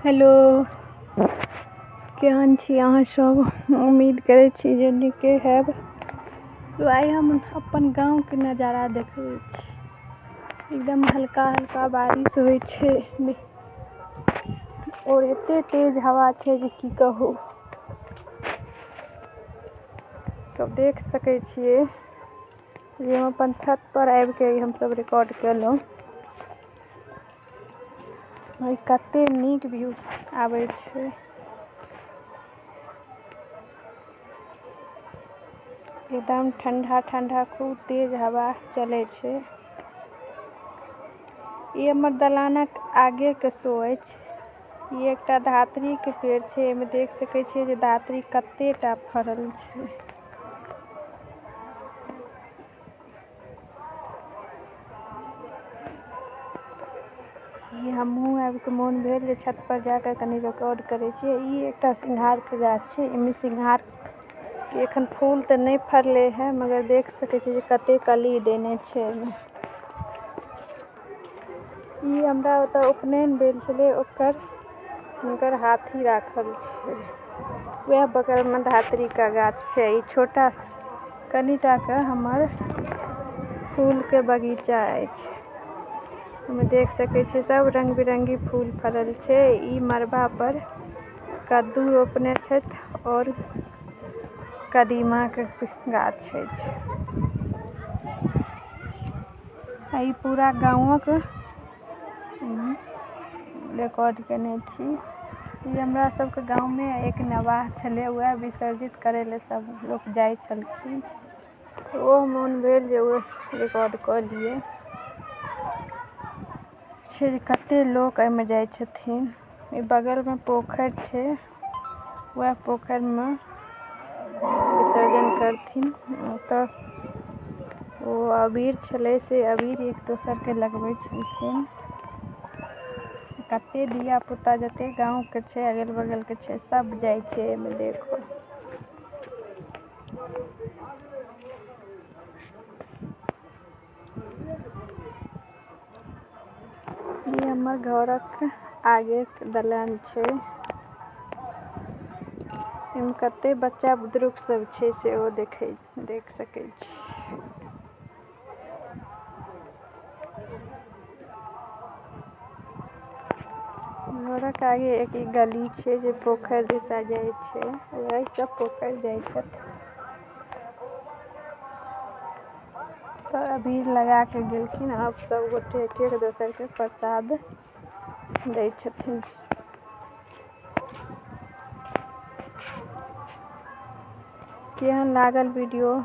Hello, केहन छी अहाँ सब? उम्मीद करै छी जे नीके हैब। तो आइ हम अपन गाँवके नजारा देखबै छी। एकदम हल्का हल्का बारिश होइ छै और एते तेज हवा छै जे की कहू। सब देख सकै छियै जे हम अपन छत पर आबिके हमसब रिकॉर्ड केलहुँ। कते नीक व्यू आबै छै। एकदम ठंडा ठंडा खूब तेज हवा चलै छै। ई हमर दलानक आगे के शो अछि। ई एकटा धात्री के पेड़ छै। एमे देख सके छिये जे धात्री कते टा फरल छै। ई हमहूँ आबि के मोन भेल जे छत पर जाके कनी रिकॉर्ड करे छिये। ई एकटा सिंघार के गाछ छै। एमे सिंघार के एखन फूल ते नहीं फरले है, मगर देख सके छिये जे कते कली देने छै एमे। ई हमरा ओतऽ उपनयन भेल छले, ओकर हुनकर हाथी राखल छै। वएह बगल में धात्री का गाछ छै। ई छोटा कनीटा के हमर फूल के बगीचा अछि। एमे देख सके छिये सब रंग बिरंगी फूल फरल छै। ई मरबा पर कद्दू रोपने छथि और कदीमा के गाछ अछि। ई पूरा गाँवक रिकॉर्ड केने छी। ई हमरा सबके गाँव में एक नवाह छले, वएह विसर्जित करे ले सब लोग जाय छलखिन। ओ मोन भेल जे ओ रिकॉर्ड कऽ लिए। छै जे कते लोक एमे जाय छथिन। ई बगल में पोखर छै, वएह पोखर में विसर्जन करथिन। ओतऽ ओ अबीर छले से अबीर एक दोसर के लगबै छलखिन। कते धिया पुता जते गांव के छै, अगल बगल के छै, सब जाय छै एमे देखो। ई हमर घरक आगे के दलान छै। एमे कते बच्चा बुदरुक सब छै सेहो देख सके छी। घरक आगे एक ई गली छै जे पोखर दिशा जाय छै, वही सब पोखर जाय छथि। तऽ अबीर लगा के गेलखिन, आब सब गोटे एक एक दोसर के प्रसाद दै छथिन। केहन लागल वीडियो?